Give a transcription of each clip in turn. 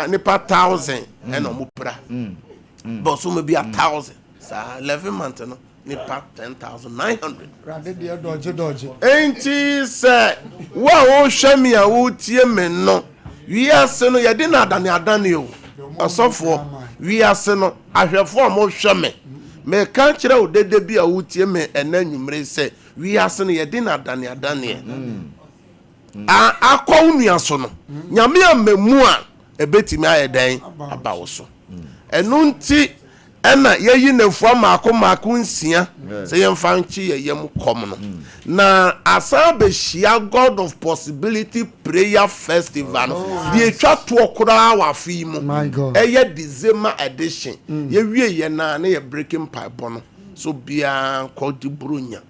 Nipa 1,000 ɛna ɔmo pra bɔsɔmɔ bi a 1,000 saa 11 month no, nipa 10,900. Awurade deɛ, dɔgye dɔgye. Enti sɛ wo a wohwɛ me a wotie me no, wiase no yɛde no adane adane o. Ɔsɔfoɔ, wiase no ahwɛfoɔ a mohwɛ me, meka kyerɛ wo dede bi a wotie me ɛnɛ nwummere sɛ wiase no yɛde no adane adaneɛ. Akɔ wo nua so no, Nyame ama mu a ɛbɛtumi ayɛ dɛn aba wo so. Ɛno nti ɛna yɛyi nafua maako maako 6 sɛ yɛmfa nkye yɛ yam kɔm no na asan bɛhyia God of Possibility Prayer Festival no deɛ etwa toɔ koraa wɔ afe yi mu. My God. Ɛyɛ December edition. Yɛwie yɛ naa ne yɛ breaking mpaebɔ no so biara nkɔ di buronya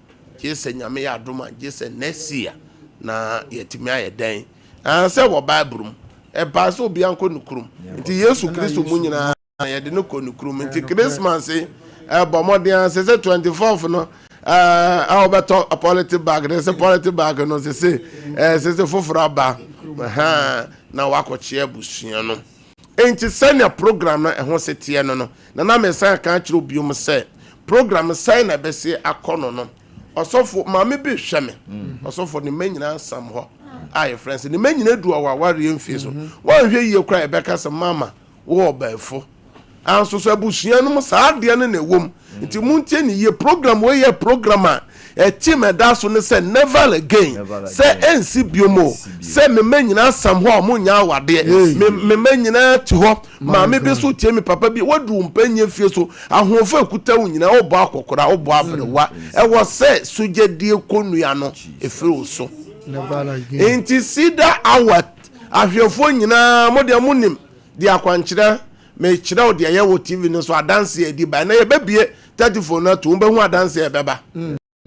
gye sɛ Nyame yɛ adom a, gye sɛ next year na yɛtumi ayɛ dɛn. Sɛ wɔ Bible mu ɛbaa sɛ obiara nkɔ ne kurom, nti Yesu Kristo mu nyinaa yɛde no kɔ ne kurom. Nti Christmas yi, ɛbɔ mmɔden a sɛ 24th no a wɔbɛtɔ polythene bag no, sɛ polythene bag no sɛ sɛ foforɔ aba na wakɔkye abusua no. Nti sɛnea program no ɛho se teɛ no, na mesan ka kyerɛ obiom sɛ program sɛn na ɛbɛsi akɔ no, ɔsɔfo maame bi hwɛ me, ɔsɔfo ne mma nyinaa sam hɔ a yɛfrɛ sɛ ne mma nyinaa du ɔwɔ awareɛ mfie so. Wɔnhwɛ yie koraa, yɛbɛka sɛ mama wowɔ ɔbɛɛfo anso so abusua no mu saa adeɛ no na ɛwɔ mu. Nti montie ne yie, program wei yɛ program a ɛtim ɛda so ne sɛ never again. Never sɛ again. ɛnsi biom o, sɛ mema nyinaa sam hɔ a ɔmo nya awadeɛ, mema nyinaa te hɔ. Maame bi so tie me, papa bi wadu mpanyɛ fie so, ahoɔfo ekuta wo nyinaa, wobɔ akɔkora, wobɔ aberewa, ɛwɔ sɛ sogyadie kɔnnua no ɛfiri wo so. Never again. Nti sida awa ahwɛfoɔ nyinaa, mo deɛ monim deɛ akwankyerɛ mekyerɛ wo deɛ ɛyɛ wɔ TV no so adanseɛ adi ba. Ɛnɛ yɛbɛbie telephone no ato, wobɛhu adanseɛ ɛbɛba,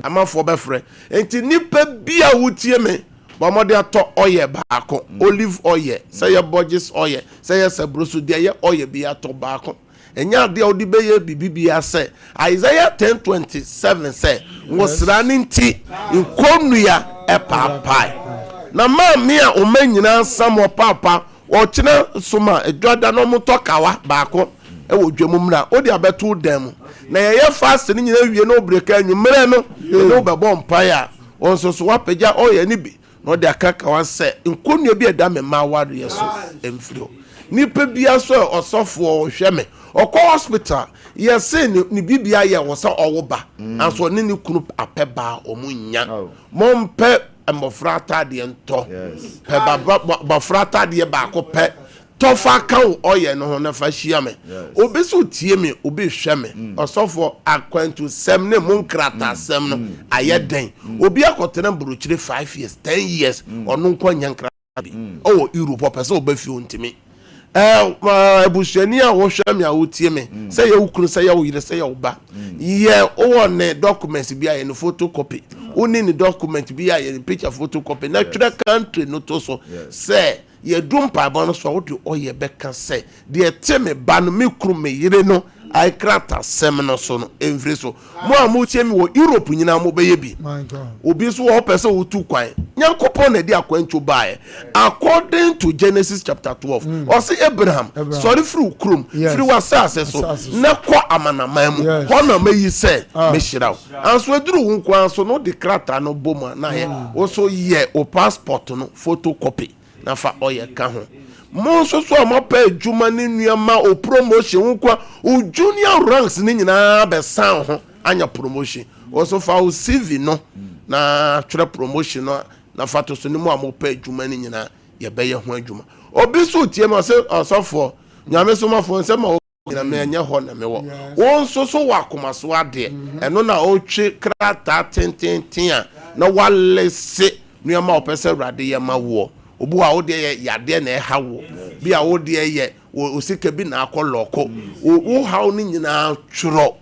amanfoɔ bɛfrɛ. Nti nipa bi a wotie me, bɔ mmɔde atɔ ɔyɛ baako, olive oil, sɛ yɛ Borges oil, sɛ yɛ sɛbro deɛ yɛ oil bi, atɔ baako. Ɛnyɛ adeɛ a wode bɛyɛ biribi bia sɛ Isaiah 10:27 sɛ nwosra ne nti nkonnua ɛpaapae. Na maame a ɔma nyinaa sam ɔpaapa ɔkyena soma adwada na ɔmotɔ kawa baako ɛwɔ dwam mmra, wode abɛto dan mu na yɛyɛ fast no nyinaa wie na obireka anwummerɛ no ɛne wobɛbɔ mpaeɛ a, wɔn nso so wapagya ɔyɛ ne bi na ɔde aka kawa sɛ nkonnua bi a ɛda me mma awareɛ so mfiri hɔ. Nipa bia so a ɔsɔfoɔ ɔhwɛ me, ɔkɔ hospital, yɛse ne bibia yɛ wɔ sɛ ɔwo ba nanso ɔne ne kunu apɛ baa ɔmo nya. Mompɛ mmɔfra atadeɛ ntɔ. Pɛ bɔfra atadeɛ baako pɛ tɔfa ka wo ɔyɛ no ho na fa hyia me. Obi so tie me, obi hwɛ me, ɔsɔfoɔ, akwantusɛm ne mo nkratasɛm no ayɛ dɛn? Obi akɔtena burokyire 5 years, 10 years, ɔno nkɔ nya nkrata bi ɔwɔ Europe, ɔpɛ sɛ ɔba fie, ɔntumi. Abusuani a wɔhwɛ me a wotie me, sɛ yɛ wo kunu, sɛ yɛ wo yere, sɛ yɛ wo ba, yɛ wowɔ ne documents bi a yɛ ne photocopy, wone ne document bi a yɛ ne picture photocopy na twerɛ country no to so sɛ yɛdu mpaebɔ no so a, wode ɔyɛ bɛka sɛ deɛ te me ba no, me kunu, me yere no akratasɛm no so no ɛmfiri so. Mo a motie me wɔ Europe nyinaa, mobɛyɛ bi. My God. Obi nso wɔ hɔ pɛ sɛ wotu kwan. Nyankopɔn na ɛde akwantuo baeɛ. According to Genesis chapter 12, ɔse Abraham, Abraham. sɔre firi wo kurom, firi w'asase so Asase so. na kɔ amanaman mu. Hɔ na mayi sɛ mehyira wo. Anso aduru wo nkoa so no, wode krataa no bɔ mu a na ayɛ wo so yɛ wo passport no photocopy na fa ɔyɛ ka ho. Mo nso so a moapɛ adwuma ne nneɛma o, promotion wo nkoa wo junior ranks ne nyinaa bɛsan ho anya promotion, wo so fa wo CV no na twerɛ promotion no na fa to so. Ne mu a mopɛ adwuma no nyinaa, yɛbɛyɛ ho adwuma. Obi so tie ma sɛ ɔsɔfoɔ, Nyame somafoɔ, nsɛm a nyina me ɛnyɛ hɔ na mewɔ. Wo nso so wɔ akoma so adeɛ, ɛno na ɔtwe krataa tententen a na walese nneɛma a ɔpɛ sɛ Awurade yɛ ma woɔ. Obi wɔ a wodeɛ yɛ yadeɛ na ɛha woɔ bi a, wodeɛ yɛ wo sika bi na akɔ lɔko wo haw no nyinaa, twerɛ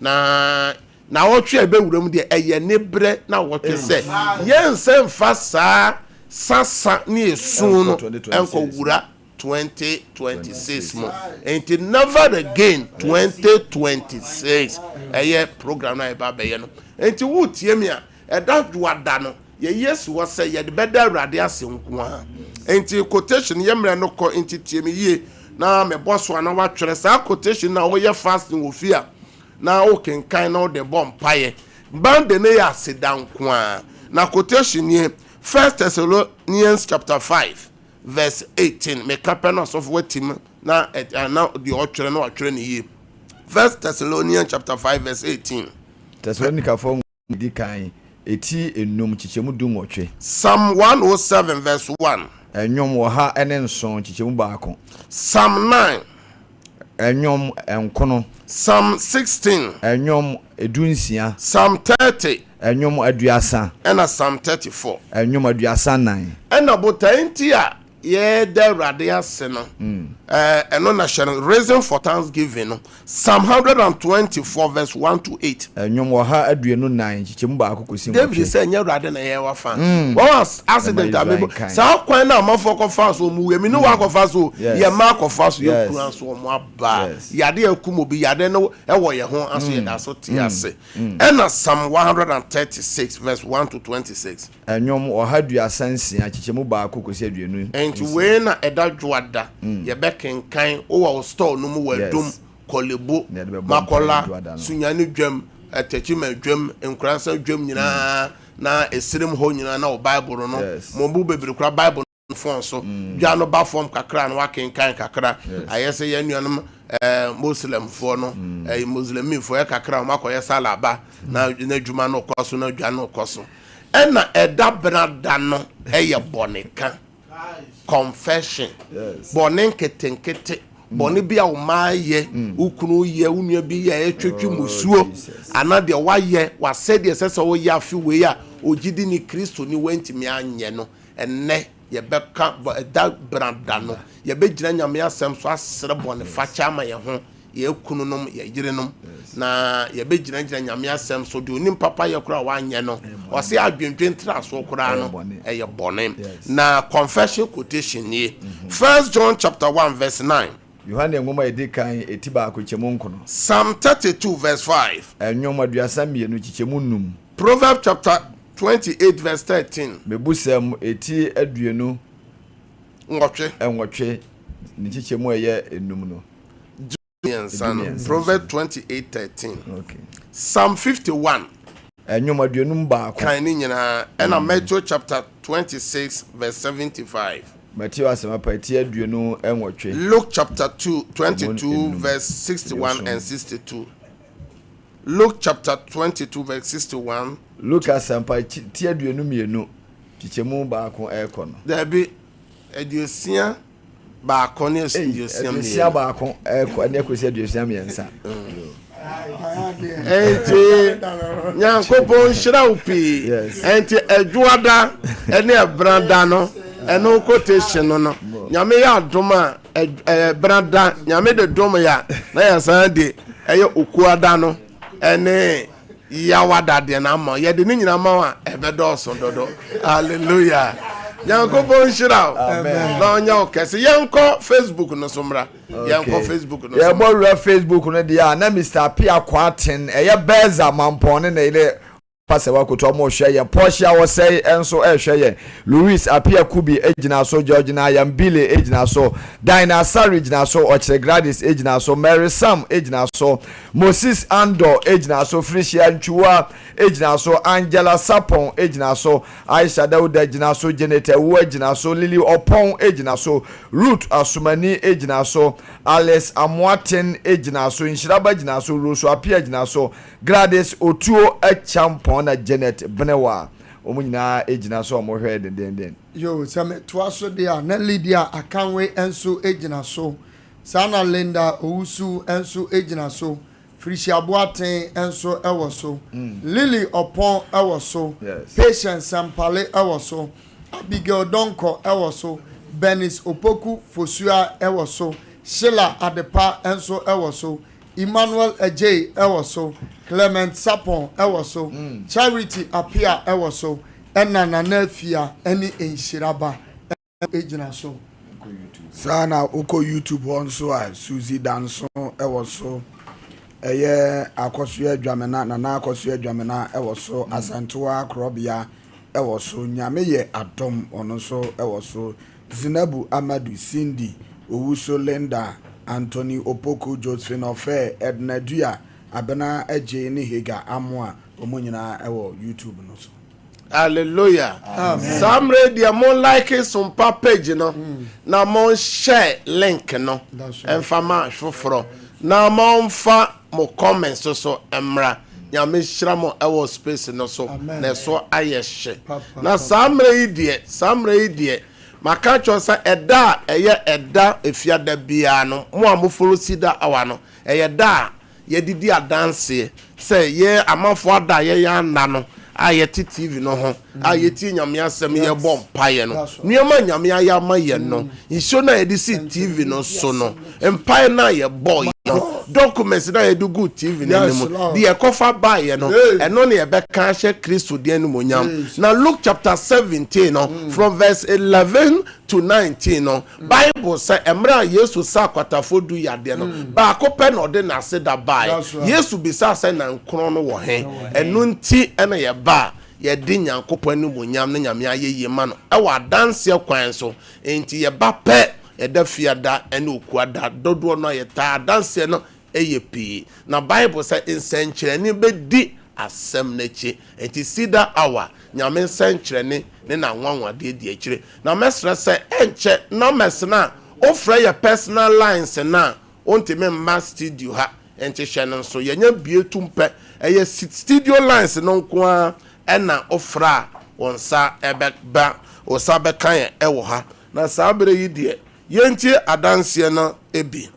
na wɔtwe a ɛbɛwura mu deɛ ɛyɛ ne berɛ na wɔtwe sɛ yɛnsɛ mfa saa sasa ne esu no ɛnkɔ ɛnkɔ wura 2026 mu. Nti never again 2026 ɛyɛ program no a yɛba abɛyɛ no. Nti wotie mi a, ɛda dwoada no. Yɛyi asi hɔ sɛ yɛde bɛda Awurade ase nko ara. Enti quotation yɛ mmerɛ no kɔ, enti tie me yie na mebɔ so a na woatwerɛ saa quotation no a woyɛ fasting wɔ fie a na wokenkan na wode bɔ mpaeɛ. Monday no yɛ aseda nko ara. Na quotation nie, First Thessalonians chapter 5 verse 18. Meka pɛ na ɔsɔfo watim na na deɛ ɔtwerɛ na watwerɛ no yie. First Thessalonians chapter 5 verse 18. Tesalonikafoɔ nwoma a ɛdi kan, eti enum, nkyekyɛmu dunwɔtwe. Psalm 107 verse 1. Nnwom 107, nkyekyɛmu baako. Psalm 9. Nnwom nkono. Psalm 16. Nnwom 16. Psalm 30. Nnwom 30. Ɛna Psalm 34. Nnwom 34. Ɛna botae nti a yɛda Awurade ase no, ɛno na hyɛ no, reason for thanksgiving no, Psalm 124 verse 1 to 8. Nnwom 124 nkyekyɛmu baako kɔsi David nwɔtwe. sɛ ɛnyɛ Awurade na yɛwɔ fa. Wɔn accident Ɛma a mebo Israel nkae. saa kwan na amanfoɔ kɔfa so wɔn wuo mi ne wɔn akɔfa so yɛ mma akɔfa so yɛ kura so wɔn aba yade akum obi yade no ɛwɔ yɛn ho aso yɛ da so te ase. Ɛna Psalm 136 verse 1 to 26. Nnwom 136 nkyekyɛmu baako kɔsi aduonu Nti nsia. wei na ɛda dwoada yɛbɛkenkan wowɔ wo store no mu wɔ Adum, Yes. Korle-Bu, Na yɛde bɛbɔ mpaeɛ Makola, dwoada no. Sunyani dwam, Techiman dwam, Nkoransa dwam nyinaa na Esirim hɔ nyinaa na wɔ Bible no. Yes. Mo mu bebree koraa Bible no phone so. Dwa no ba fam kakra na wakenkan kakra. Ayɛ sɛ yɛn nuanom Muslimfoɔ no, Muslimifoɔ yɛ kakra wɔn akɔyɛ salaba na n'adwuma no kɔ so na dwa no kɔ so. Ɛna ɛda benada no ɛyɛ bɔneka. Confession. Yes. Bɔne nketenkete. Bɔne bi a wo mma yɛ, wo kunu yɛ, wo nua bi yɛ, ɛtwetwe Oh, musuo. Jesus. Anaa deɛ wayɛ, wasɛ deɛ ɛsɛ sɛ woyɛ afe wei a ogye di ne Kristo ni wantumi anyɛ no. Ɛnnɛ yɛbɛka ɛda benada no, yɛbɛgyina Nyame asɛm so asrɛ bɔne fakyɛ ama yɛn ho, yɛn kununom, yɛn yerenom. Na yɛbɛgyinagyina Nyame asɛm so, deɛ onim papa yɛ koraa a wanyɛ no, ɔse adwendwen trasoɔ koraa no, ɛyɛ bɔne. Na confession quotation nie. First John chapter 1 verse 9. Yohane nwoma a ɛdi kan eti baako kyɛmu nkono. Psalm 32 verse 5. Nnwom 32 kyekyɛmu num. Proverbs chapter 28 verse 13. Mebusɛm eti aduonu nwɔtwe. Nwɔtwe ne kyekyɛmu a ɛyɛ enum no. Mmiɛnsa no. 13. Proverbs 28 13. Okay. Psalm 51. Nnwom 51. Kan ne nyinaa. Ɛna Matthew chapter 26 verse 75. Matthew asɛmpa eti 28. Luke chapter 2 22 enum. verse 61 and 62. Luke chapter 22 verse 61. Luke asɛmpa ti 22 kyekyɛmu baako ɛrekɔ no. Dabi, 61 ne 62. 61 ɛrekɔ ɛne ɛkɔsi 63. Enti Nyankopɔn nhyira wo pii. Yes. Enti ɛdwoada ɛne ɛbrada no ɛno quotation no no. Nyame yɛ adom a ɛbrada Nyame de dom yɛ a na yɛsan de ɛyɛ okuada no ɛne yawada deɛ no ama yɛde ne nyinaa ma wo a ɛbɛdɔɔso dodo. Hallelujah. Nyankopɔn nhyira wo Amen. na ɔnyɛ wo kɛse. Yɛnkɔ Facebook no so mmra. Yɛnkɔ Facebook no so. Yɛbɔ wura Facebook no deɛ a na Mr. Apia Kwaten ɛyɛ Bɛza Mampɔn ne ne yere pasɛ wakoto ɔmo hwɛ yɛn. Portia Wɔsɛe nso ɛhwɛ yɛn. Louis Apia Kubi gyina so, Georgina Ayambile gyina so, Dinah Asare gyina so, Ɔkyerɛ Gladys gyina so, Mary Sam gyina so, Moses Andor gyina so, Felicia Ntwiwa gyina so, Angela Sapon gyina so, Aisha Dauda gyina so, Janet Awua gyina so, Lily Ɔpɔn gyina so, Ruth Asomani gyina so, Alice Amoaten gyina so, Nhyiraba gyina so, Rose Apia gyina so, Gladys Otuo Acheampong na Janet Benewa, wɔn nyinaa gyina so a wɔhwɛ dendenden. Yo, sɛ metoa so deɛ a, na Lydia Akanwe nso gyina so. Saa na Linda Owusu nso gyina so. Felicia Boateng nso wɔ so. Lily Ɔpɔn wɔ so. Patience Sampale wɔ so. Abigail Donkor wɔ so. Bernice Opoku Fosua wɔ so. Sheila Adepa nso wɔ so. Emmanuel Adjei wɔ so. Clement Sapon wɔ so. Charity Appiah wɔ so. Ɛna Nana Afia ne Nhyiraba gyina so. Saa na wokɔ YouTube hɔ nso a Suzy Danso wɔ so. Ɛyɛ Akɔsoa Adwamena, Nana Akɔsoa Adwamena wɔ so. Asantewa Korɔbea wɔ so, Nyame yɛ Adom ɔno nso wɔ so, Zinabu Amadu, Cindy Owusu, Linda, Anthony Opoku, Josephine Ofei, Edna Dua, Abena Adjei ne Hagar Amoah, wɔn nyinaa wɔ YouTube no so. Hallelujah. Saa mmerɛ yi deɛ mo like Sompa page no na mo share link no mfa ma foforɔ na mo mfa mo comments so so mmra. Nyame hyira mo ɛwɔ space no so na ɛso ayɛ hye. Na saa mmerɛ yi deɛ, saa mmerɛ yi deɛ maka kyerɛ sɛ ɛda a ɛyɛ ɛda efiada biara no mo a mo follow Cedar Hour no ɛyɛ da a yɛde di adanseɛ sɛ yɛ amanfoɔ ada a yɛyɛ anna no a yɛte TV no ho a yɛtie Nyame asɛm yɛbɔ mpaeɛ no nneɛma Nyame ayɛ ama yɛn no nsuo no a yɛde si TV no so no mpaeɛ no a yɛbɔ no documents no a yɛde gu TV no anim deɛ ɛkɔfa baeɛ no ɛno ne yɛbɛka ahyɛ Kristo din animuonyam. Na Luke chapter 17 no from verse 11 to 19 no Bible sɛ mmerɛ a Yesu saa akwatafoɔ du yadeɛ no, baako pɛ na ɔde n'aseda baeɛ. Yesu bisaa sɛ na nkron no wɔ he? Ɛno nti na yɛba a yɛde Nyankopɔn animuonyam ne Nyame ayɛyie ma no wɔ adanseɛ kwan so. Enti yɛba pɛ, yɛda Fiada ne Okuada dodoɔ no a yɛtaa adanseɛ no yɛ pii. Na Bible sɛ nsɛnkyerɛnne bɛdi asɛm no akyi. Enti Cedar Hour, Nyame nsɛnkyerɛnne ne n'anwanwadeɛ di akyire. Na mɛsrɛ sɛ ɛnkyɛ numbers no a wofrɛ yɛ personal lines no a wontumi mma studio ha nti hyɛ no nso. Yɛnya bue tum pɛ ɛyɛ studio lines no nko ara ɛna wofrɛ a wo nsa bɛba wo nsa bɛka yɛn ɛwɔ ha. Na saa berɛ yi deɛ Yɛntie adanseɛ no bi.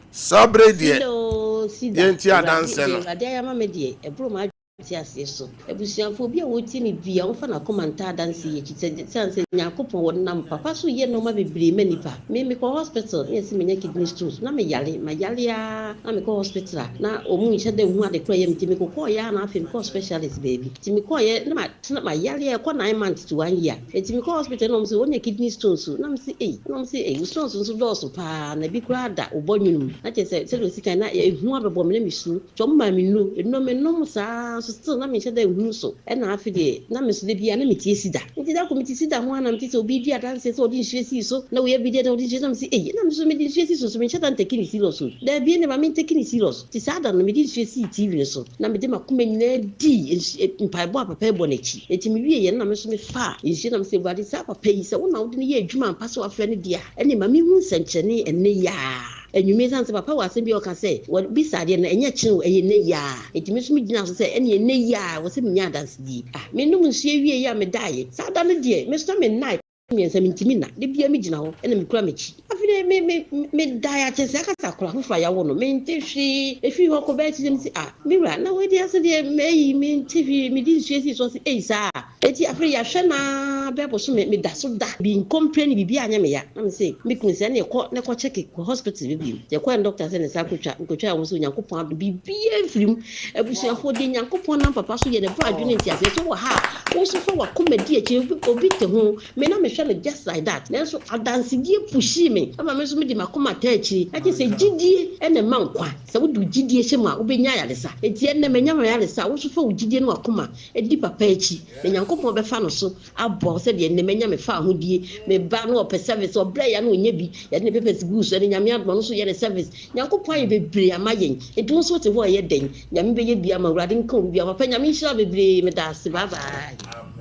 Saa berɛ yi deɛ, Sidoo, Sida, yɛntie Awurade, adanseɛ deɛ no. Awurade ayɛ ama me deɛ, ɛboro m'adwenteaseɛ so. Abusuafoɔ, obi a ɔretie me biara, ɔmfa n'akoma ntaa adanseɛ yi akyi, sɛ, ɛsiane sɛ Nyankopɔn, ɔnam papa so yɛ nnoɔma bebree ma nnipa. Me, mekɔ hospital, na yɛse manya kidney stones, na meyare, mayare ara, na mekɔ hospital a, na wɔn nhyɛ da nhu ade korɔ a ɛyɛ me, nti mekokɔeɛ ara na afei mekɔɔ specialist baabi. Nti mekɔeɛ, na matena, mayare a ɛkɔ 9 months to one year. Enti mekɔɔ hospital na wɔn se wonya kidney stones o, na mese ei, na wɔn se ei wo stones nso dɔɔso paa na ebi koraa da wo bɔnwene mu, na kyerɛ sɛ sɛdeɛ osi kan na ehu abɛbɔ me na mesuro, nti wɔn maa me nnuro, nnuro menom saa nso still na menhyɛ da nhunu so, ɛna afe deɛ na me nso da biara na metie sida, nti da koro mete sida ho a na mete sɛ obi redi adanseɛ sɛ ɔde nsuo sii so na wei abɛdi na ɔde nsuo na mese ei na me nso mede nsuo si so nso menhyɛ da ntake ne serious o, daabi ɛnde ma mentake ne serious, nti saa da no mede nsuo sii TV no so. Na mede m'akoma nyinaa dii nsu e mpaebɔ a papa yi bɔ no akyi. Enti mewieeɛ no na me nso mefaa nsuo na mese, Awurade, saa papa yi, sɛ wo na wode no yɛ adwuma ampa sɛ woafrɛ no deɛ a, ɛnneɛ ma menhu nsɛnkyerɛnne ɛnnɛ yi ara. Anwummerɛ, ɛsiane sɛ papa wɔ asɛm bi a ɔka sɛ, Wɔbisa adeɛ no, ɛnyɛ kyene o, ɛyɛ nnɛ yi ara. Enti me nso megyinaa so sɛ, ɛnneɛ ɛnnɛ yi ara, ɛwɔ sɛ menya adansedie. Ah, menom nsuo wieeɛ a medaeɛ. Saa da no deɛ, me nso na mennae. Mmiɛnsa mentumi nna, da biara megyina hɔ na mekura m'akyi. Afei deɛ me me medae akyɛ sɛ akasa akwadaa foforɔ a yɛawo no, mente hwee. Ɛfiri hɔ kɔ bɛyɛ kyerɛ me sɛ ah me wura na wei deɛ ase deɛ mayi mente hwee, mede nsuo sii so ɔse ei saa. Enti afei yɛahwɛ no ara bɛyɛ bosome meda so da, bi nkɔmpleni biribiara anyɛ me ya. Na mese me kunu sɛ ɛneɛ kɔ na kɔ kyɛke kɔ hospital bi bio. Yɛkɔɛ no dɔkta sɛ ne nsa akɔtwa, mekɔtwaeɛ wɔn sɛ Onyankopɔn adom biribiara mfiri mu. Abusuafoɔ, deɛ Nyankopɔn nam papa so yɛ no ɛboro adwene ne nteaseɛ so wɔ ha a, wo nso fa w'akoma di akyire, obi te ho, me na mehwɛ no just like that, nanso adansedie pushii me ma me nso mede m'akoma taa akyire, na kyerɛ sɛ gyidie na ɛma nkwa, sɛ wode wo gyidie hyɛ mu a wobɛnya ayaresa, enti ɛnnɛ manya m'ayaresa a, wo nso fa wo gyidie ne w'akoma di papa akyi, na Nyankopɔn bɛfa no so aboa wo sɛdeɛ nnɛ manya me faahodie, me ba no ɔpɛ service, ɔbrɛ ya na ɔnya bi, yɛde ne papers guu so, ɛne Nyame adom ɔno nso yɛ ne service, Nyankopɔn ayɛ bebree ama yɛn, nti wo nso wote hɔ ɛyɛ dɛn, Nyame bɛyɛ bi ama wo, Awurade nka obi biara, papa Nyame nhyira wo bebree, medaase, bye bye.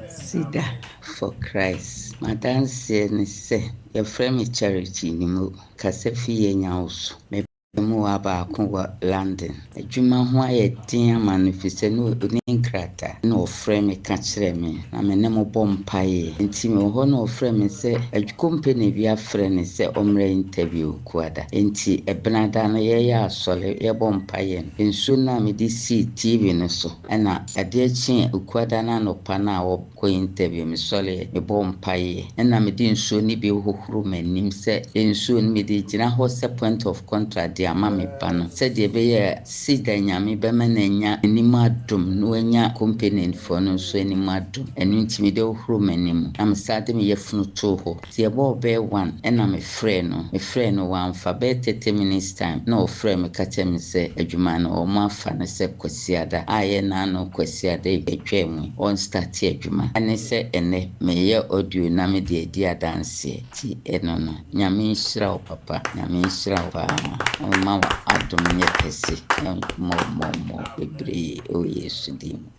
Cedar for Christ. M'adanseɛ ne sɛ, yɛfrɛ me Charity Nimo, kasa fi yɛn Nyawoso. Me Mmoa baako wɔ London. Adwuma ho ayɛ den ama no efisɛ na onni nkrataa. Ɛnna ɔfrɛɛ me ka kyerɛɛ me, na me ne mo bɔ mpaeɛ. Enti mewɔ hɔ na ɔfrɛɛ me sɛ kompani bi afrɛ no sɛ ɔmmra interview Kuada. Enti Ɛbenada no yɛreyɛ asɔre, yɛrebɔ mpaeɛ no, nsuo no a mede sii TV no so. Ɛnna adeɛ kyee Kuada no anɔpa no a kɔ interview mesɔreɛ mebɔɔ mpaeɛ ɛna mede nsuo no bi hohoro m'anim sɛ nsuo no mede gyina hɔ sɛ point of contract de de ama me ba no sɛdeɛ ɛbɛyɛ a Cedar Nyame bɛma no anya anim adom na wanya kompeninfoɔ no nso anim adom. Ɛno nti mede hohoroo m'anim na mesan de me yafunu too hɔ. Nti ɛbɔɔ bɛyɛ one ɛna mefrɛɛ no. Mefrɛɛ no wamfa, bɛyɛ 30 minutes time na ɔfrɛɛ me ka kyerɛɛ me sɛ adwuma no wɔn afa no sɛ Kwasiada a ɛyɛ naano Kwasiada yi atwaa mu yi ɔnstate adwuma. Ɛne sɛ ɛnnɛ meyɛ audio na mede adi adanseɛ. Nti ɛno no. Nyame nhyira wo papa Nyame nhyira wo paa ɔmma wo adom nyɛ kɛse more more more bebree ɛwɔ Yesu din mu.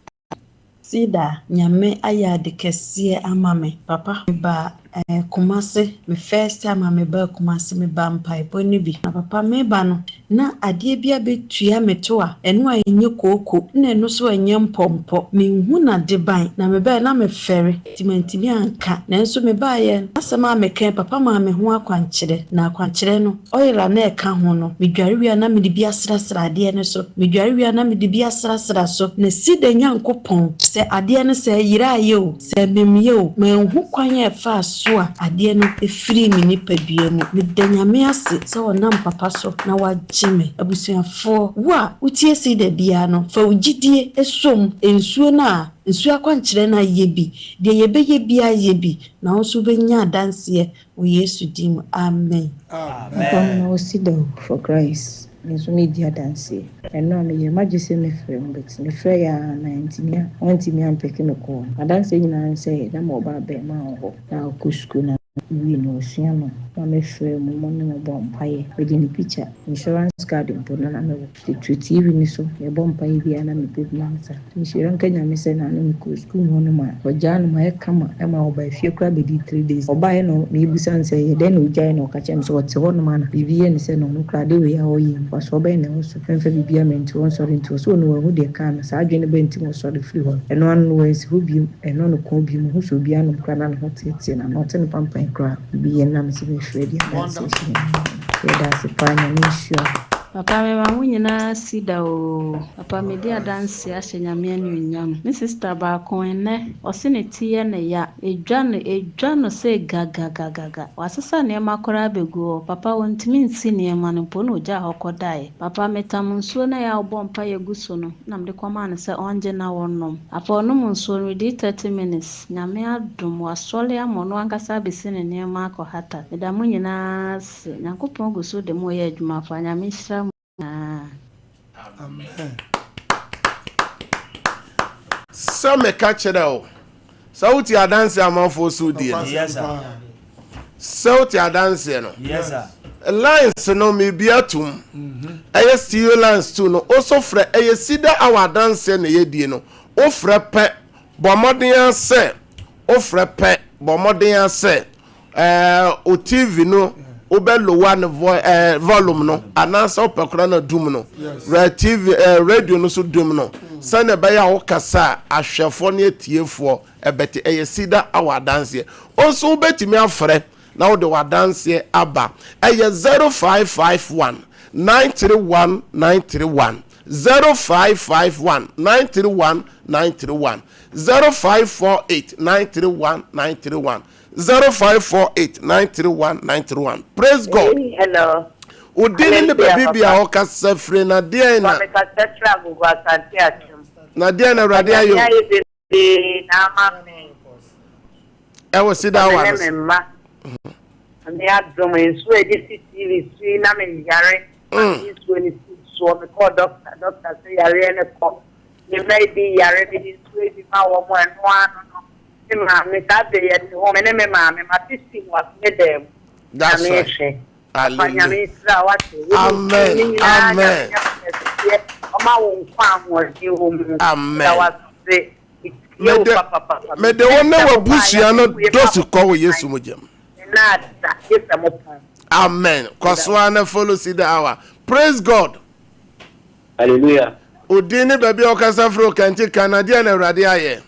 Cedar Nyame ayɛ ade kɛseɛ ama me papa me baa eh Kumase me first time a me baa Kumase me baa mpaebɔ no bi na papa me ba no na adeɛ bi abɛtua me to a ɛno a ɛnyɛ kooko na ɛno nso ɛnyɛ mpɔmpɔ menhu n'adeban na me baeɛ na me fɛre nti mantumi anka. Nanso mebaeɛ no, asɛm a mekae, papa maa me ho akwankyerɛ. Na akwankyerɛ no, oil a na ɛka ho no, medware wie a na mede bi asrasra adeɛ no so, medware wie a na mede bi asrasra so. Na Sida Nyankopɔn, sɛ adeɛ no sɛ ɛyeraeɛ o, sɛ ɛmemyɛ o, manhu kwan a ɛfaa so a adeɛ no firii me nipadua mu. Meda Nyame ase sɛ ɔnam papa so na wagye me. Abusuafoɔ, wo a wotie Sida biara no, fa wo gyidie sɔ mu. Nsuo no a Nsuo akwankyerɛ no ayɛ bi. Deɛ yɛbɛyɛ biara yɛ bi, na wo nso wobɛnya adanseɛ wɔ Yesu din mu, amen. Papa mema wo sida o for Christ me nso medi adanseɛ. Ɛno a meyɛ magye sɛ mɛfrɛ mo but mefrɛ yɛ aa na antumi a wɔantumi ampeke me call no. Adanseɛ nyinaa ne sɛ na mewɔ ba abɛɛmaa wɔ hɔ na ɔkɔ sukuu na mewie no ɔsua no na mefrɛ mo mo ne mo bɔ mpaeɛ mede ne picture insurance card mpo no na mewɔ de to TV no so yɛbɔ mpaeɛ biara na mebɔ bi ma no saa. Nhyira nka Nyame sɛ naano mekɔɔ sukuu mu hɔ nom a ɔgyaa no mayɛ kama ma ɔbaa fie koraa bɛdii 3 days. Ɔbaeɛ na mebusa no sɛ ɛyɛ dɛn na ɔgyaeɛ na ɔka kyerɛɛ me sɛ ɔte hɔ nom a na biribi yɛ no sɛ na ɔno koraa ade wei a ɔyɛ yi mfasoɔ bɛn na ɛwɔ so mɛmfa biribiara mɛnti ɔnsɔre nti ɔse ɔno wanhu deɛ ɛkaa no saa adwene no bɛn nti na ɔsɔre firi hɔ no ɛno ano no wansi hɔ biom ɛno no kɔn biom ɔhu sɛ obi anom koraa na ne ho teetee no ano ɔte no pampan koraa biribi yɛ no na mese mefrɛ adi adanseɛ hyɛ Nyame yɛda ase paa Nyame nhyira wo. Papa mema mo nyinaa sida oo. Papa medi adanseɛ ahyɛ Nyame anuonyam. Me sister baako ɛnnɛ ɔse ne ti yɛ no ya, ɛdwa no ɛdwa no sei gagagagaga. Wasesa nneɛma koraa abɛgu hɔ. Papa ɔntumi nsi nneɛma no mpo na ɔgyaa hɔ kɔdaeɛ. Papa metam nsuo no a ɛyɛ a wobɔ mpaeɛ gu so no na mede kɔmaa no sɛ ɔngye na ɔnnom. Papa ɔnom nsuo no within 30 minutes Nyame adom wasɔre ama ɔno ankasa abɛsi ne nneɛma akɔhata. Meda mo nyinaa ase. Nyankopɔn gu so de mo reyɛ adwuma paa. Nyame nhyira mo nyinaa. Amen. Sɛ meka kyerɛ wo sɛ wote adanse amanfoɔ so die no sɛ wote adanseɛ no lines no mebi atom ɛyɛ studio lines tu no wo so frɛ ɛyɛ sida awɔ adanseɛ na ɛyɛ die no wofrɛ pɛ bɔ mmɔden ara sɛ wofrɛ pɛ bɔ mmɔden ara sɛ ɛɛ o tv no wobɛ lower ne vo ɛɛ volume no anaasɛ wopɛ koraa na dum no rɛ tv ɛɛ radio no so dum no sɛnea ɛbɛyɛ a wokasa a ahwɛfoɔ ne atiefoɔ ɛbɛte ɛyɛ sida awɔ adanseɛ nso wobɛtumi afrɛ na wode w'adanseɛ aba ɛyɛ 0551 931 931 0551 931 931 0548 931 931 0548 931 931 praise God. Hello. Wo din ne baabi bi a ɔkasa firi na deɛn na. Mekasa firi Agogo Asante Akyem. Na deɛn na Awurade ayɛ o. Nyame ayɛ bebree na ama me. Ɛwɔ sida awa no so. Me mma. Nyame adom nsuo a yɛde si TV so yi na me yare. Mm. Nsuo no si soɔ mekɔɔ dɔkta dɔkta sɛ yareɛ no kɔ. Me mma yi bi yare mede nsuo yi bi ma wɔn ɛno ano no. Me maame saa bere yɛte hɔ me ne me maame mate si wɔ me dan mu. That's Nyame right. hwɛ. Papa Nyame Hallelujah. nhyira wo ate. Wo ne wo Amen. ne nyinaa Nyame Amen. nyɛ wo kɛseɛ. Ɔma wo nkwa ahoɔden wɔ mu. Meda Amen. wo ase. Metie wo Mede papapapa. mede wo Mepɛ ne sɛ mobaeɛ w'abusua no mobue dɔ ma sukɔ wɔ mo Yesu mogya mu. Me na ada gye sɛ mopɔn. Amen. Kɔ Meda so ara na follow Cedar Hour. Praise God. Hallelujah. Wo din ne baabi a wokasa firi Okɛnkye kan na deɛn na Awurade ayɛ?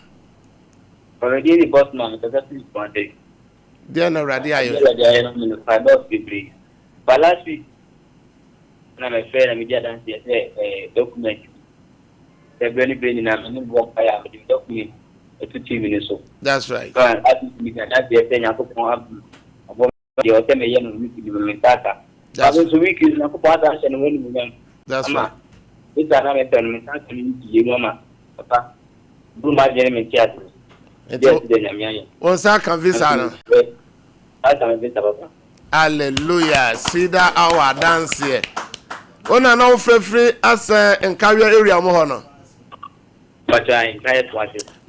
Papa din ne Bosman mekasa firi Kumase. Deɛn na Awurade ayɛ? Adeɛ Awurade ayɛ ma me no dɔɔso bebree. Ba last week na mefrɛ na medi adanseɛ sɛ eh, document bi sɛ berɛ ne berɛ nyinaa me ne bɔ mpaeɛ a mede me document ɛto TV no so. That's right. Ba last week medi adanseɛ sɛ Nyankopɔn abɔ deɛ ɔsɛ meyɛ no week no me nsa aka. That's right. Nso week yi Nyankopɔn asan ahyɛ ne ho animuonyam. That's right. Ama visa na mepɛ no me nsa aka no week yi mu ama papa buru m'adwene ne me ntease. Nti wo nsa aka visa no. Aka me visa papa. Hallelujah. Cedar hour adanseɛ. Wo na na wofrɛfiri asɛ nkaweɛ area mu hɔ no.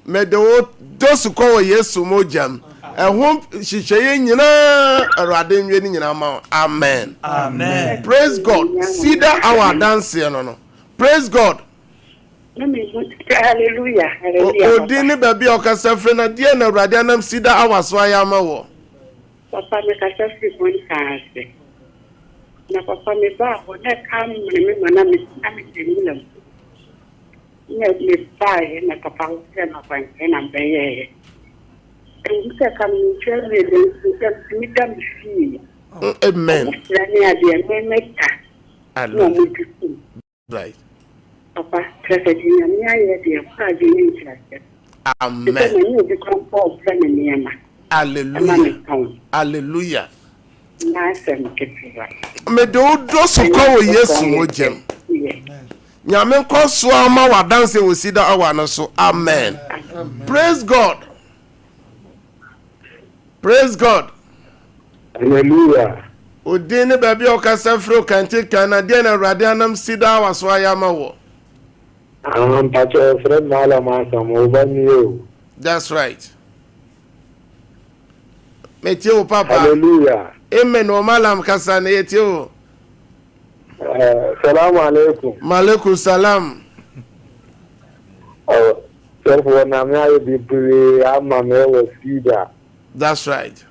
Mede wo dɔ sukɔ wɔ Yesu mogya mu. Ɛho nhyehyɛeɛ nyinaa Awurade nwie ne nyinaa ma wo. Amen. Amen. Praise God. Cedar hour adanseɛ no no. Praise God. Hallelujah. Hallelujah. Odin ne baabi a ɔkasa firi na deɛ na Awurade anam Cedar hour so ayɛ ama wɔ. Papa mekasa firi Bontaa ase. Na papa mebaa hɔ na ɛka mene me ma na me na me te nwura mu. Na mebaeɛ na papa kyerɛɛ me akwankyerɛ na mebɛyɛeɛ. Ɛwom sɛ ka menkyerɛ wie nanso sɛ metumi da me fie. Amen. Ɔmo ne adeɛ me meta na ɔmo di kum. Right. Papa kyerɛ sɛ deɛ Nyame ayɛ deɛ ɛkɔ adwene ne nkyerɛaseɛ. Amen. Te sɛ manya obi koraa mpo a ɔbrɛ me nneɛma. Hallelujah. Ɛma me tɔn. Hallelujah. N'asɛm ketewa. Mede wo dɔ so kɔ wɔ Yesu mogyam. Nyame nkɔ so ara ma w'adanse wɔ Cedar Hour no so. Amen. Praise God. Praise God. Hallelujah. Odin ne baabi a ɔkasa firi Okante kan na deɛ na Awurade anam Cedar Hour so ayɛ ama wɔ. Ah, mpakyɛ wɔfrɛ me Malam Asam, wo ba nie o. That's right. Metie wo papa. Hallelujah. Amen o Malam kasa na yɛtie wo. Eh, salamu alaikum. Malaikum salam. Oh, sɔfo wɔnam ayɛ bebree ama me wɔ Cedar. That's right.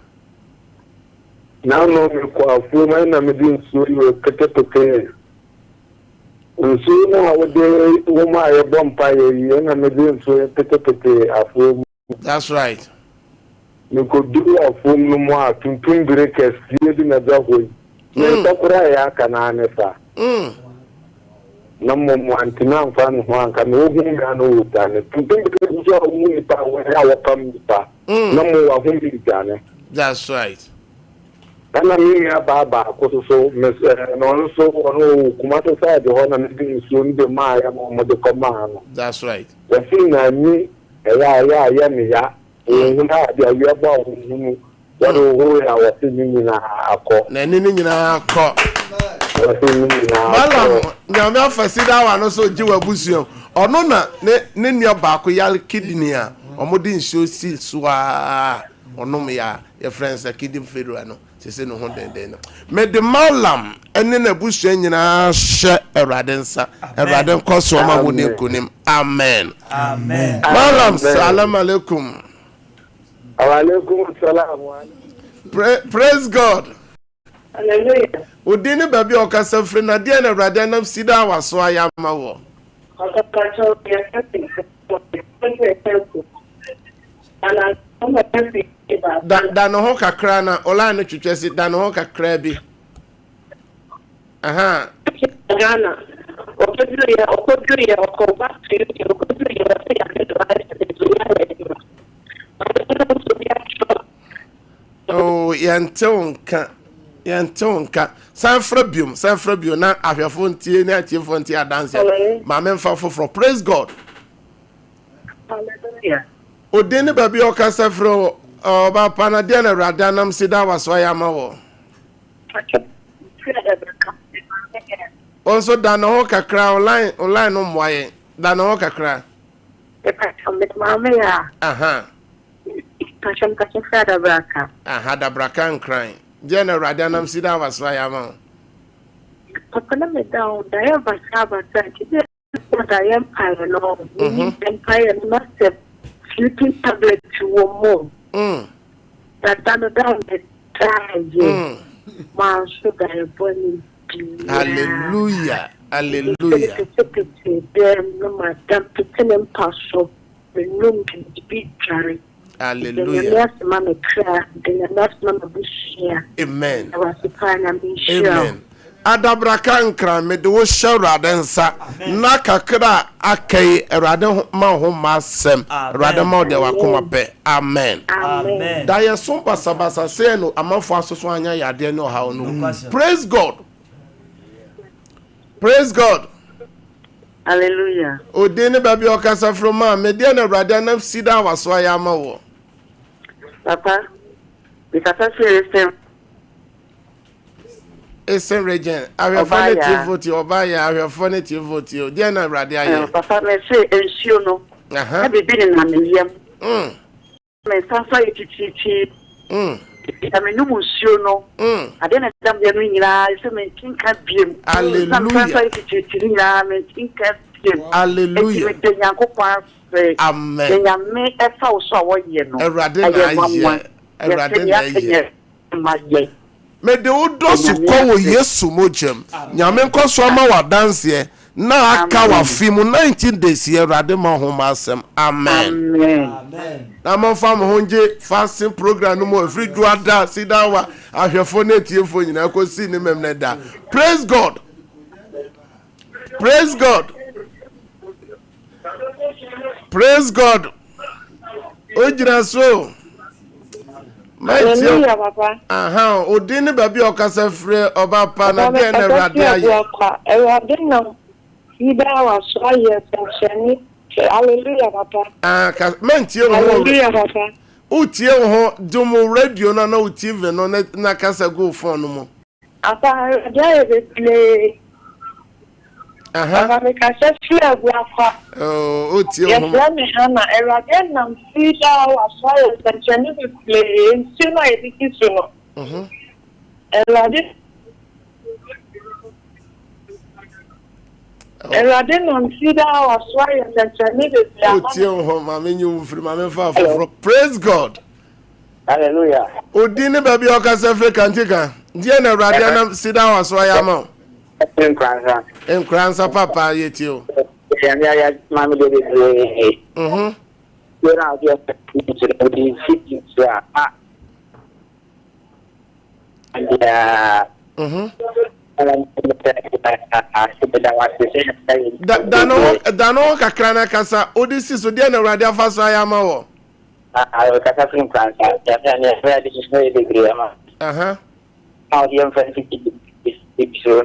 N'ano mekɔ afuom ɛna mede nsuo yi petepete. Nsuo no a wode wɔn a yɛbɔ mpaeɛ yi ɛna mede nsuo yi petepete afuom. That's right. Mekoduruu afuom no mu a, tuntum bere kɛseɛ bi na ɛda hɔ yi. Me nsa koraa a ɛyɛ aka no ara ne saa. Na mmom wantumi amfa ne ho anka me. Wohuu me a na ɔredwane. Tuntum bere nso a wohu nnipa a wɔyɛ a wɔpam nnipa. Na mmom wahome redwane. That's right. Ɛna me nua baa baako nso so, me eh, na ɔno nso ɔno ɔwɔ Kumasi side hɔ na mede nsuo no bi maaeɛ ma wɔde kɔmaa no. That's right. Wɔse n'ani ɛyɛ a ɛyɛ a ɛyɛ me ya. Wɔnhunu a deɛ awia bɔ a wɔnhunu. Wɔde hohoro a wɔse ne nyinaa akɔ. N'ani no nyinaa kɔ. Wɔse ne nyinaa kɔ. Malam Nyame afa Sidawa no so gye w'abusua. Ɔno na ne ne nua baako yare kidney a wɔde nsuo si so a ɔnom yɛ a yɛfrɛ no sɛ kidney failure no sese ne ho denden no. Mede Malam ne n'abusua nyinaa hyɛ Awurade nsa. Awurade nkɔ so ɔma mo ne nkonim. Amen. Amen. Malam salam alaikum. Walaikum salam. Praise God. Hallelujah. Odin ne baabi a ɔkasa firi na deɛ na Awurade anam sida a waso ayɛ ama wɔ. Da da ne ho kakra na ɔline no twitwa si da ne ho kakra bi. Aha. Ghana ɔbɛduruyɛ ɔkɔduruyɛ ɔkɔ back to UK ɔkɔduruyɛ ɔsɛ yare no ayɛ sɛ ntumi ayɛ adwuma. Ɔbɛduru nso bi atwerɛ. Oh, yɛnte wo nka. Yɛnte wo nka. San frɛ biom, san frɛ biom na ahwɛfo ntie ne atiefoɔ ntie adanseɛ. Maame mfa foforɔ. Praise God. Hallelujah. Odin ne baabi a ɔkasa firi o, ɔba pa na deɛ na Awurade anam si da waso ayɛ ama wɔ. Wo nso da ne ho kakra, online online no mmoa yɛn. Da ne ho kakra. Aha. Aha, Adabraka Nkran. Deɛ na Awurade anam si da waso ayɛ ama wo. Papa na meda wo daeɛ basaa basaa nti dɛ da yɛ mpaeɛ no menim mpaeɛ no na sɛ sleeping tablet wɔ mu dada no da medaeɛ manso daeɛ bɔne biara. Hallelujah hallelujah. Petepete dɛm na madam pete ne mpa so menum bi dware. Hallelujah. Nyame ase ma me kra, de Nyame ase ma m'abusua. Amen. Awurade paa Nyame nhyira wo. Amen. Adabraka Nkran, mede wo hyɛ Awurade nsa. Nna kakra a aka yi, Awurade ma wo ho mma asɛm. Awurade ma wo deɛ w'akoma pɛ. Amen. Daeɛso basabasa sɛɛ no amanfoɔ asoso anya yadeɛ ne ɔhaw no. Praise God. Praise God. Hallelujah. Odin ne baabi a ɔkasa firi maa me deɛ na Awurade anam sida a waso ayɛ ama woɔ. Papa, mekasa firi Eastern. Eastern region. Ahwɛfoɔ ne tiefo tie ɔbaa yɛ ahwɛfoɔ ne tiefo tie o deɛ na Awurade ayɛ. Papa, mese nsuo no. Na biribi nenam me yam. Me nsa nso ayɛ titiritii. Na menom nsuo no, adeɛ na ɛda me yam no nyinaa sɛ mente nka biom. Na me nsa nso ayɛ titiritii no nyinaa mente nka biom. Hallelujah. Enti meda Nyankopɔn ase. Amen. Deɛ Nyame ɛfa wo so a wɔyɛ no, Awurade na ɛyɛ nwanwa. ayɛ. Awurade Yɛsɛ na nea aka ayɛ. nyɛ ma yɛn. Mede wo dɔ sukɔ wɔ Yesu mogyam. Nyame nkɔso ama wo adanseɛ na aka w'afe mu 19 days yi Awurade ma ho ma asɛm. Amen. Na momfa mo ho ngye fasting program no mu ɛfiri Dwoada, Sidawa, ahwɛfoɔ ne atiefoɔ nyinaa kɔsi ne Memene da. Praise God. Praise God. Praise God. Ogyina so. Hallelujah, papa. Aha, odin ne baabi a ɔkasa firi ɔba pa na deɛ na Awurade ayɛ. Awurade nam yi daa waso ayɛ sɛnkyerɛnne. Hallelujah, papa. Ah, ka mɛntie wo ho. Hallelujah, papa. Wotie wo ho dum radio no na wo TV no na kasa gu phone no mu. Apa Awurade ayɛ bebree. Papa mekasa firi Abuakwa. Oh, otie ho. Yɛfrɛ me Hannah. Awurade nam firi daa waso ayɛ nsɛnkyerɛnne bebree. Nsuo no a yɛde si so no. Mhm. Awurade Awurade nam firi daa waso ayɛ nsɛnkyerɛnne bebree ama Otie ho maame nyi wo mfiri maame fa foforɔ. Praise God. Hallelujah. Odin ne baabi a ɔkasa firi kantika. Deɛ na Awurade anam sida wa so ayɛ ama wo. Nkuransa. Nkuransa papa yɛ tie o. Nyame ayɛ ma me deɛ bebree. Mhm. Yɛ na adeɛ nso na ɔde fi nso a a. Adeɛ. Mhm. Da no da no kakra na kasa odi si so deɛ na Awurade afa so ayɛ ama wɔ. Ah, kasa firi Nkoransa. Nyame a ne ɛfɛ ade no yɛ bebree ama. Aha. Na ɔde yɛn mfa mfiti ebi so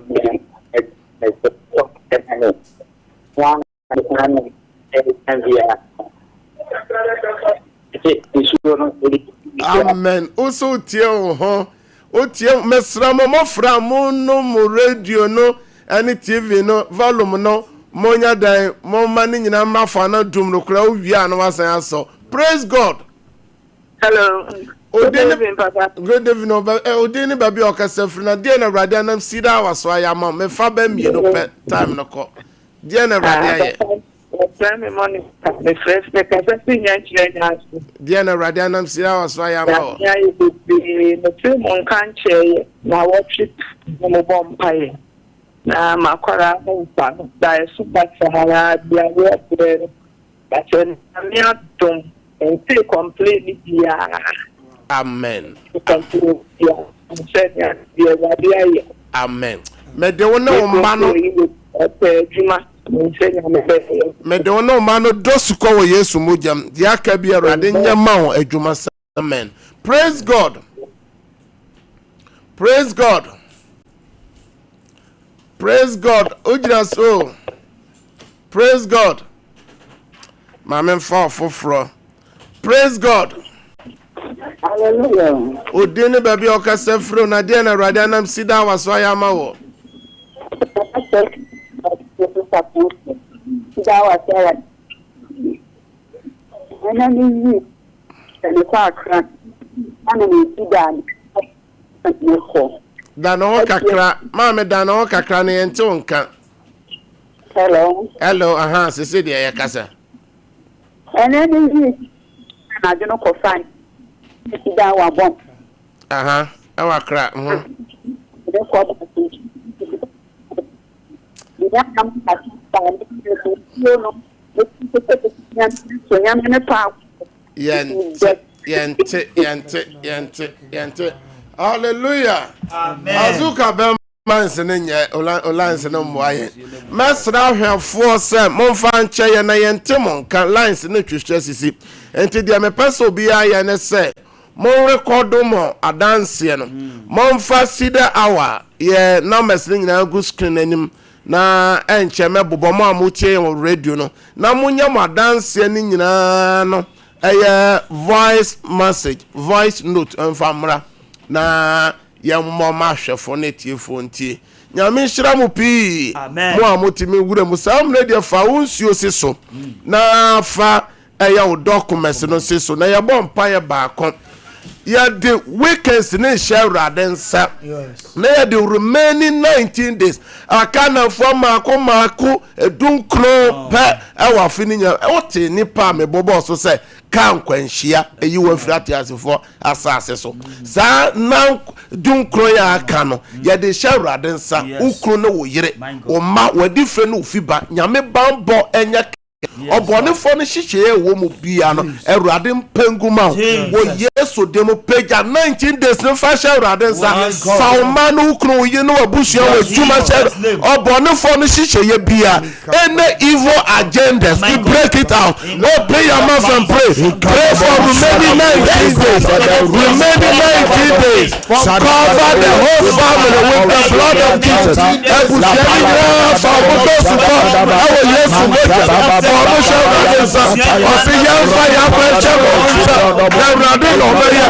Amen. Wo so tie wo ho. Wotie mesrɛ mo mofra mo no mo radio no ɛne TV no volume no monya dan momma ne nyinaa mmra fa na dum no koraa wowie a na wasan asɔ. Praise God. Hello. Good evening, Papa. Good evening. Oba, eh, odin ne baabi a ɔkasa firi na deɛ na Awurade anam sida a waso ayɛ ama mefa bɛ mmienu pɛ time no kɔ. Deɛ na Awurade ah, ayɛ. Wɔfrɛ me Monica. Mefrɛ mekasa firi Nyankyerɛ Nyanso. Deɛ na Awurade anam sida a waso ayɛ ama wɔ. Nyame ayɛ bebree. Mefiri mo nka nkyerɛ na wɔtwe na mobɔ mpaeɛ. Na m'akwadaa ho mfa no, daeɛso basaa biaweɛ berɛ no, but Nyame adom, mentee complain biara. Amen. Complain biara sɛ nea deɛ Awurade ayɛ. Amen. Mede wo ne wo mma no. Ɔpɛ adwuma, sɛ Nyame bɛyɛ. Mede wo ne wo mma no dɔ sukɔ wɔ Yesu mogyam. Deɛ aka bi Awurade nyɛ ma wo adwuma sɛ. Amen. Praise God. Praise God. Praise God. Ogyina so. Praise God. Maame nfa ɔfoforɔ. Praise God. Hallelujah. Odin ne baabi a ɔkasa firi na deɛ na Awurade anam si da waso ayɛ ama wɔ. Ɛna ne yi sɛ mekɔ Accra na me ne nsi da a mekɔ. Da ne ho kakra maame da ne ho kakra ne yɛn te wo nka. Hello. Hello aha sese deɛ yɛ kasa. Ɛna ne yi anadwo no kɔ fa nsi da wa bɔm. Aha ɛwɔ Accra. Mhm. Mekɔ Yɛnte, yɛnte, yɛnte, yɛnte, yɛnte. Hallelujah. Amen. Azuka bɛm. Lines no nyɛ lines no mmoa yɛn. Mɛsrɛ ahwɛfoɔ sɛ momfa nkyɛ yɛn na yɛnte mo nka. Lines no twitwa sisi. Nti deɛ mepɛ sɛ obiara yɛ ne sɛ monrekɔdo mo adanseɛ no. Momfa Cedar Hour yɛ numbers no nyinaa gu screen no anim na ɛnkyɛ mɛbobɔ mo a motie yɛn wɔ radio no na monyɛ mo adanseɛ no nyinaa no ɛyɛ voice message, voice note mfa mmra na Yɛmmɔ ma ahwɛfoɔ ne atiefoɔ ntie. Nyame nhyira mo pii. Mo a mote me wura mu saa mmerɛ deɛ fa wo nsuo si so na fa ɛyɛ wo documents no si so na yɛbɔ mpaeɛ baako. Yɛde weekends ne nhyɛ Awurade nsa na yɛde remaining 19 days aka nafoɔ maako maako edunkron pɛ ɛwɔ afe no nyinaa. Wote nipa a mebobɔɔ so sɛ kaa nkwanhyia eyi wɔn afiri ateasefoɔ asase so. Saa nna dunkron yi a aka no, yɛde hyɛ Awurade nsa, wo kunu ne wo yere, wo mma, w'adifire ne wo fiba, Nyame banbɔ nyɛ kɛse. Ɔbɔnefoɔ no nhyehyɛeɛ a ɛwɔ mu biara no, Awurade mpa ngu ma wo. Wɔ Yesu din mu, pagya 19 days no fa hyɛ Awurade nsa. Fa wo mma ne wo kunu, wo yere ne w'abusua, w'adwuma hyɛ ɔbɔnefoɔ no nhyehyɛeɛ biara. Any evil agendas, we break it out. Open your mouth and pray. Pray for remaining 19 days. Remaining 19 days. Cover the whole family with the blood of Jesus. Abusua ni nyinaa fa ɔmo bɛ sukɔ ɛwɔ Yesu mogya. Fa ɔmo hyɛ Awurade nsa. Ɔsi yɛn fa yɛn afa nhyɛ wɔn nsa. Na Awurade na ɔbɛyɛ.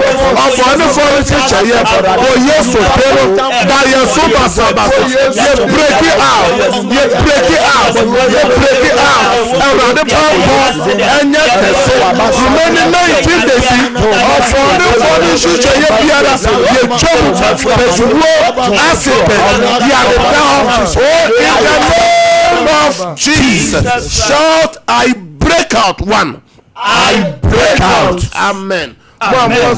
Ɔbɔnefoɔ no kyekyɛ yɛ. Wɔ Yesu din mu. Da yɛn so basabasa. Yɛ break it out. Yɛ break it out. Yɛ break it out. Awurade bammɔ ɛnyɛ kɛse. Remaining 19 days yi, ɔbɔnefoɔ no nhyehyɛeɛ biara yɛtwa mu. Pɛsiwuo, accident, yareda hɔ. Oh, in the name of Jesus. Shout, I break out. One. I break out. Amen. Mo a mo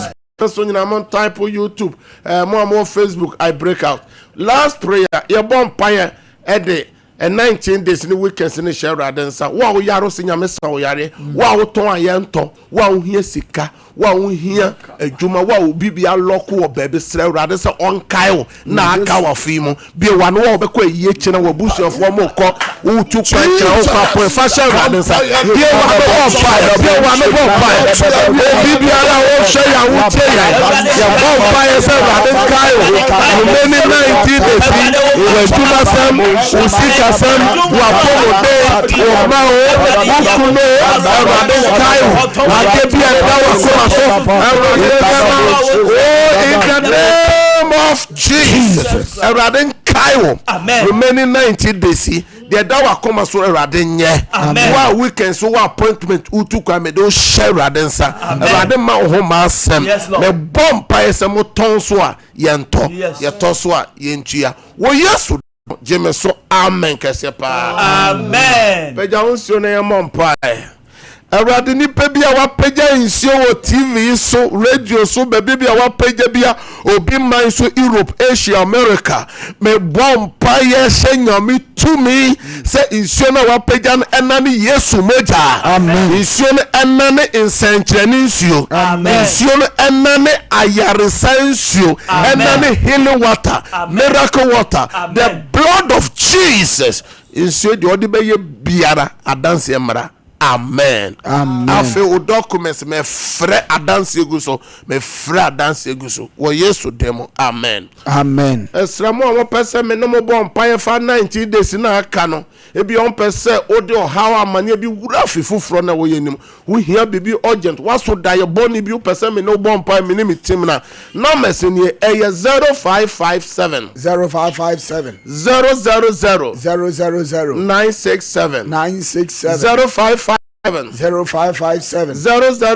so nyinaa mo type YouTube, eh, mo a mo Facebook, I break out. Last prayer, yɛbɔ mpaeɛ ɛde 19 days ne weekends ne hyɛ Awurade nsa. Wo a woyare sɛ Nyame sa wo yareɛ, wo a wotɔn a yɛntɔ, wo a wohia sika, wo a wohia adwuma, wo a obi bi alɔko wɔ baabi, srɛ Awurade sɛ ɔnkae wo na aka wɔ afe yi mu. Bue w'ano a wobɛkɔ ayie kyena w'abusuafoɔ mo kɔ wotu kwan kyena wokɔ apɔn fa hyɛ Awurade nsa. Bue w'ano bɔ mpaeɛ, bue w'ano bɔ mpaeɛ. Obi biara a wohwɛ yɛn a wotie yɛn, yɛbɔ mpaeɛ sɛ Awurade nkae wo. Remaining 19 days yi, w'adwumasɛm, wo sikasɛm, w'apɔmuden, wo mma o, wo kunu o, Awurade nkae wo. Adeɛ bi a ɛda w'akoma so, Awurade bɛma wo. Oh, in the name of Jesus. Awurade nkae wo. Remaining 19 days yi, deɛ ɛda w'akoma so Awurade nyɛ. Wo a weekend so wo appointment wotu kwan mede wo hyɛ Awurade nsa. Awurade ma wo ho ma asɛm. Mebɔ mpaeɛ sɛ motɔn so a yɛntɔ, yɛtɔ so a yɛntua. Wɔ Yesu gye me so amen kɛseɛ paa. Amen. Pagya wo nsuo na yɛmmɔ mpaeɛ. Awurade nipa bi a wapagya nsuo wɔ TV yi so, radio so, baabi bi a wapagya bi a obi man so, Europe, Asia, America. Mebɔ mpaeɛ hyɛ Nyame tumi sɛ nsuo no a wapagya no ɛnane Yesu mogya. Amen. Nsuo no ɛnane nsɛnkyerɛnne nsuo. Amen. Nsuo no ɛnane ayaresa nsuo. Ɛnane healing water, miracle water, the blood of Jesus. Nsuo deɛ ɔde bɛyɛ biara adanseɛ mmara. Amen. Amen. Afei wo documents mefrɛ adanseɛ gu so, mefrɛ adanseɛ gu so wɔ Yesu din mu. Amen. Amen. Ɛsrɛ mo a mopɛ sɛ me ne mo bɔ mpaeɛ fa 19 days na aka no, ebi a wɔmpɛ sɛ wode ɔhaw amanneɛ bi wura afe foforɔ na ɛwɔ yɛn anim. Wohia biribi urgent, woaso daeɛ bɔne bi, wopɛ sɛ me ne wo bɔ mpaeɛ, me ne me team no a, numbers nie, ɛyɛ 0557. 0557. 000. 000. 967. 967. 0557. 0557. 000. 000.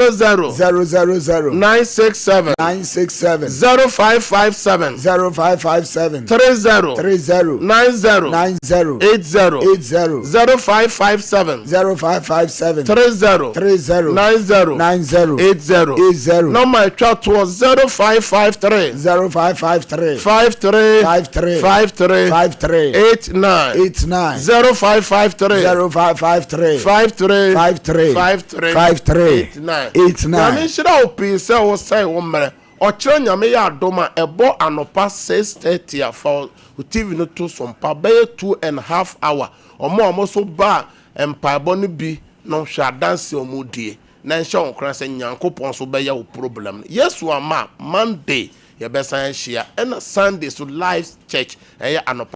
967. 967. 0557. 0557. 30. 30. 90. 90. 80. 80. 0557. 0557. 30. 30. 90. 90. 80. 80. Nɔma atwa toɔ 0553. 0553. 53. 53. 53. 53. 89. 89. 0553. 0553. 53. 53. 53. 53. 89. 89. Nyame nhyira wo pii sɛ wosɛe wo mmerɛ. Ɔkyerɛ Nyame yɛ adom a ɛbɔ anɔpa 6:30 a fa wo TV no to so mpa bɛyɛ 2½ hour. Ɔmo a ɔmo so ba mpaebɔ no bi no hwɛ adanse a ɔmo die na nhyɛ wo nkoran sɛ Nyankopɔn so bɛyɛ wo problem no. Yesu amma a Monday yɛbɛsan ahyia ɛna Sunday so live church ɛyɛ anɔpa.